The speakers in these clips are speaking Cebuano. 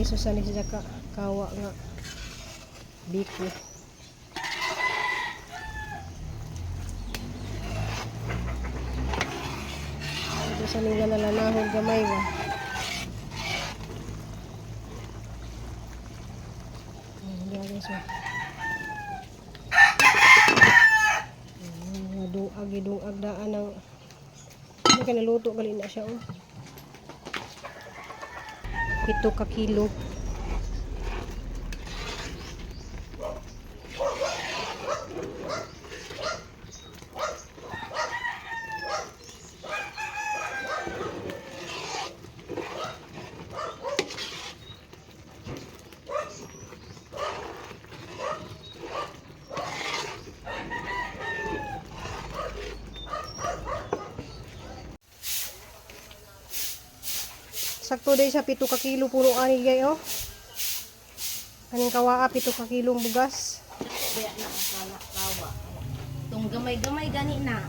Pesos ani siya ka kawa nga biko. Ito sa nila nalanahon gamay ba. Ayan, diba, guys, oh. Ayan, mga duag, duag daan ng ano kay naluto gali na siya, oh. 7 ka kilo. Sakto day siya 7 ka kilo puro ani gay, oh. Kaning kawaa 7 ka kilong bugas. Kaya na ang kawa kawa. Tong gamay-gamay gani na.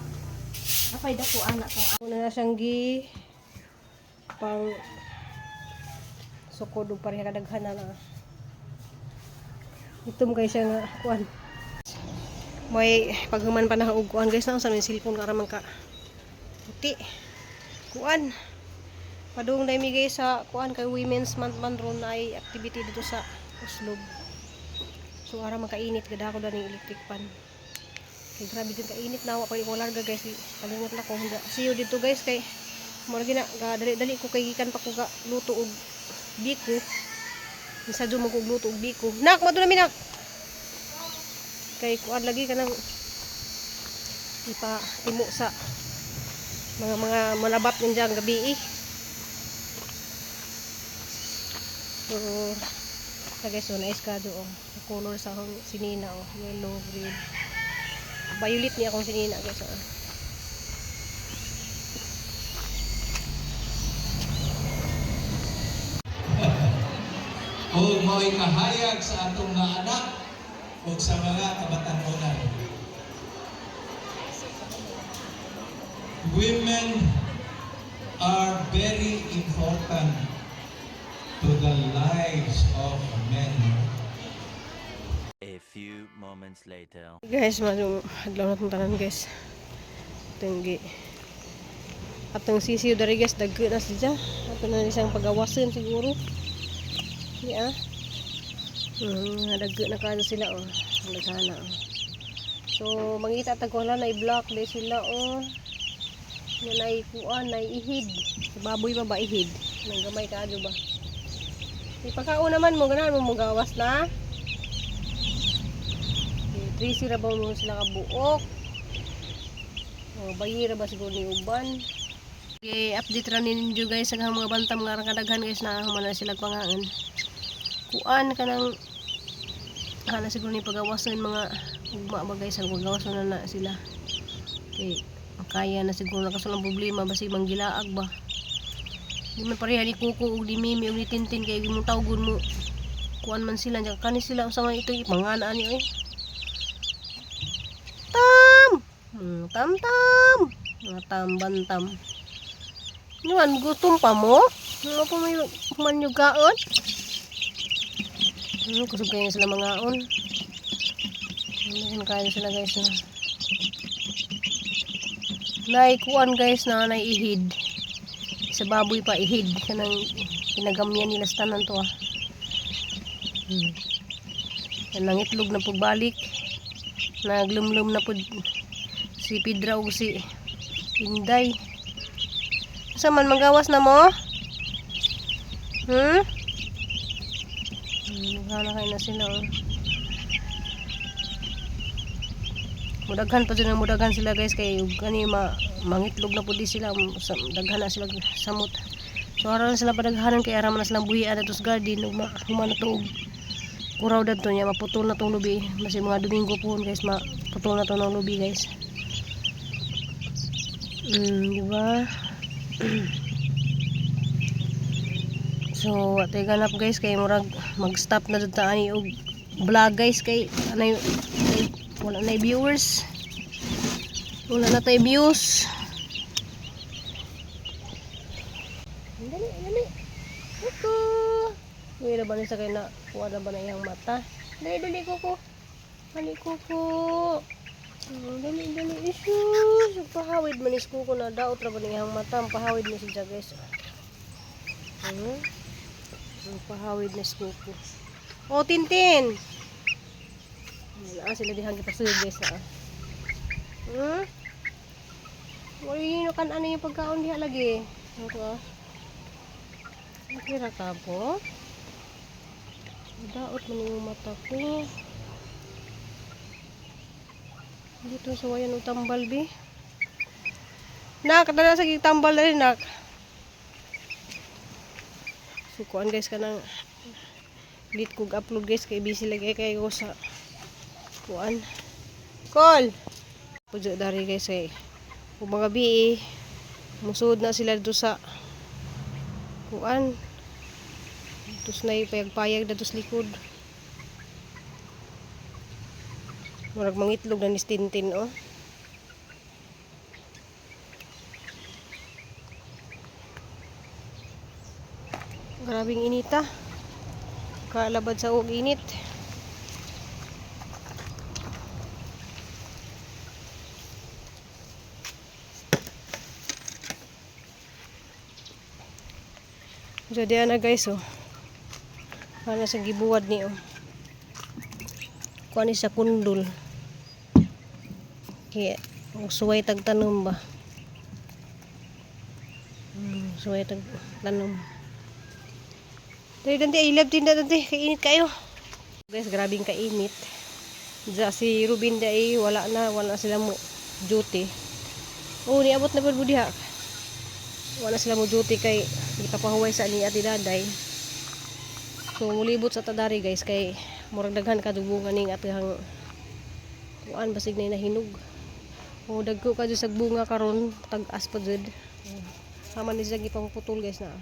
Apay dako anak tong. Una na siyang gi pang sukod ug pareha kadaghan na na. Itom kay siya nga kuan. May paghuman pa na og kuan, guys, na sa may cellphone ka man ka. Puti. Kuan. Padung na mi, guys, sa kuan kay Women's Month man ron ay activity dito sa Oslob. So ara man kainit gada ko dani electric pan. Kay grabe jud kainit na wa pa ko larga, guys. Kalingot na ko. See you dito, guys, kay mo gina ga dali-dali ko kay gikan pa ko ga luto og biko. Bisa jud mo kog luto og biko. Nak, mo na mi, nak. Kay kuan lagi kanang ipa timo sa mga manabat ninja ang gabi eh. So, sa guys, so nice ka oh. Ang color sa akong sinina, oh, yellow, green. Violet niya akong sinina, guys, oh. O mao'y kahayag sa atong mga anak o sa mga kabatan-onan. Women are very important to the lives of men. A few moments later. Guys, masung adlaw na itong tanan, guys. Tunggi. Atong sisiyo dari, guys, dagko na siya. Ato na isang pagawasan siguro. Di ah. Dagko na kada sila, oh. Ang daghana, oh. So, mangita tag wala na i-block di sila, oh. Nga na kuan na ihid. Sa baboy ba ba ihid? Nang gamay kaadyo ba? Ipakaon naman mo ganahan mo mogawas na. Eh, 13 ra ba mo sila kabuok? O, bayi ra ba siguro ni uban? Okay, update ra ninyo, guys, sa mga bantam nga arang kadaghan, guys, na human na sila pangaan. Kuan kanang hala siguro ni pagawason mga ugma ba, guys, ang pagawason na na sila. Kay kaya na siguro na kaso lang problema basi manggilaag ba. Di man pareha ni Kuko ug ni Mimi ug ni Tintin kay imong tawgon mo kuan man sila nya kani sila unsa man ito ipangana ani oy. Tam! Tam tam. Mga tam bantam. Nuan, gutom pa mo? Ano po may manyugaon? Kusog kayo sila mangaon. Ano kayo sila, guys, na. Naikuan, guys, na naihid. Sa baboy pa ihid. Kanang pinagamyan nila sa tanan to, ah. Yan, nangitlog na pagbalik. Naglumlum na pud si Pedra ug si Inday. Sa man magawas na mo? Hmm? Naghanakay na sila, oh. Mudaghan pa dyan ang mudaghan sila, guys, kay ug kani ma mangitlog na pud di sila sa, daghan na sila samot. So aron sila padaghanan kay ara man na silang buhian ato sa garden ug ma human na to og kuraw dadto niya maputol na tong lubi kasi mga Domingo po, guys, maputol na to ng lubi, guys. Di ba? So atay ganap, guys, kay murag mag-stop na dito ani og vlog, guys, kay anay kay wala na viewers, wala na tay views. Dali dali. Kuku. Luoy ra ba ni sa kay na kuha na ba na iyang mata. Dali dali kuko. Dali kuko. Dali dali isus. Pahawid man is kuko na daot ra ba ni iyang mata. Ang pahawid ni siya, guys. Ang pahawid ni kuko. Oh, Tintin. Wala sila dihang gipasuyod, guys. Ah. Wala yun kan ano yung pagkaon diha lagi. Ano to ah? Okay ra ka po? Daot man yung mata ko. Dito sa wayan og tambal bi. Nak, dala sa tambal dali nak. Sukuan guys kanang late kog upload guys kay busy lagi kay ko sa kuan. Call. Pudyo dari guys kay ug mga bi musud na sila dito sa kuan. Tus na payag-payag na sa likod. Murag mangitlog na ni Tintin oh. Grabing inita. Kalabad sa og init. Jadi ana guys oh. Ana sa gibuwad ni oh. Kuan ni sa kundol. Kaya suway tag tanom ba. Suway tag tanom. Dali dante, I love tinda dante, kainit kayo. Guys, grabing kainit. Diya si Rubin dai wala na, wala sila mo duty. Oh, niabot na pud diha. Wala sila mo duty kay gipapahuway sa ni Ate Daday. So mulibot sa tadari guys kay murag daghan kadubungan ning atihang kuan basig na nahinog. O dagko ka sa bunga karon tag-as pa jud. Sama ni siya gipangputol guys na.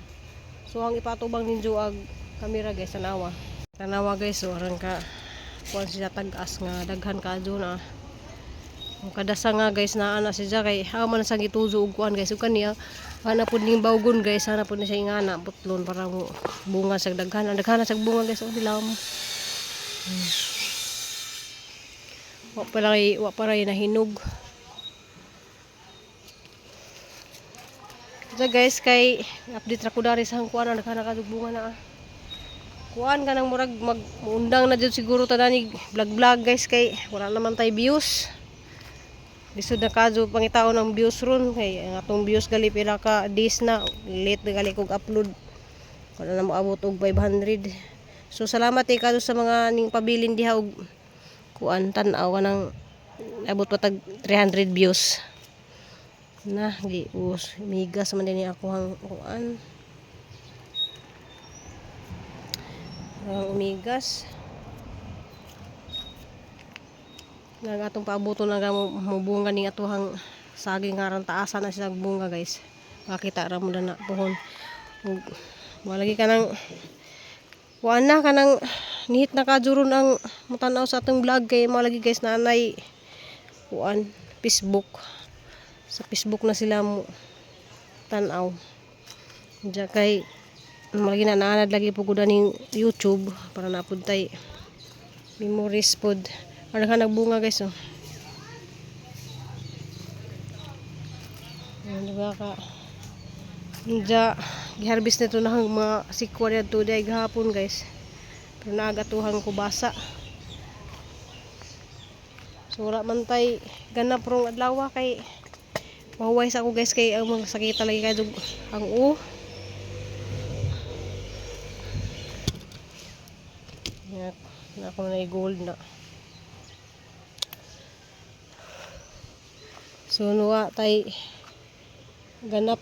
So ang ipatubang ninyo ag kamera guys tanawa. Tanawa guys so aran ka kuan siya tag-as nga daghan kadyo na. Ang kadasa nga guys naa na siya kay aw man sa gituzo og kuan guys ug kaniya ana pud ning bawgon guys ana pud ni siya ingana putlon para mo bunga sa daghan ang daghan na sa bunga guys oh dilaw mo. Wa pa ray nahinog. So guys kay update ra ko dari sa kuan ang daghan na kadug bunga na. Ah. Kuan ka nang murag mag muundang na jud siguro tanan vlog vlog guys kay wala naman tay views. Lisod na kadyo pangitaon ang views ron kay ang atong views gali pila ka days na late na gali kog upload. Wala na moabot og 500. So salamat eh kadyo sa mga ning pabilin diha og kuan tan-aw kanang abot pa tag 300 views. Na gi us migas man din ako ang kuan. Ang umigas. Nga ang atong paabuto na nga mubunga ning atuhang saging nga aron taasan na siya bunga guys. Makita ra mo na na puhon. Ug malagi ka nang kuan na kanang nihit na kajuron ang mutanaw sa atong vlog kay malagi guys nanay kuan Facebook. Sa Facebook na sila mo tan-aw. Diya kay malagi na naanad lagi po ko ning YouTube para napud tay memories pod. Ano ka nagbunga guys oh. Ayan, diba ka? Diya, giharvest na ito na ang mga sikwa niya today gahapon guys. Pero naagatuhan ko basa. So wala man tay ganap rong adlaw kay mahuway sa ako guys kay ang mga sakita lagi kay ang u. Na, na ako na gold na. So nuwa tay ganap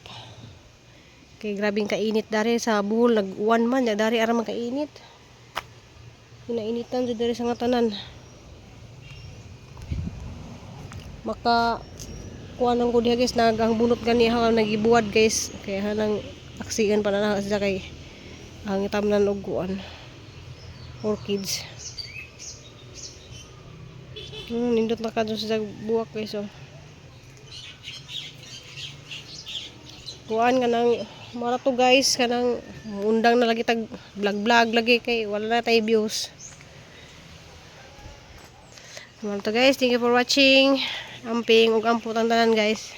kay grabing kainit dari sa Bohol nag-uwan man ya dari ara man kainit. Pinainitan jud dari sa nga tanan. Maka kuan ang ko diha guys nagang bunot gani ha nagibuwad guys kaya hanang aksian pa na siya kay ang itamnan og kuan orchids. Nindot na ka dun sa buwak guys oh. Kuan nga nang Mara to, guys, kanang undang na lagi tag vlog vlog lagi kay wala na tay views. Mara to, guys, thank you for watching. Amping ug ampo tanan, guys.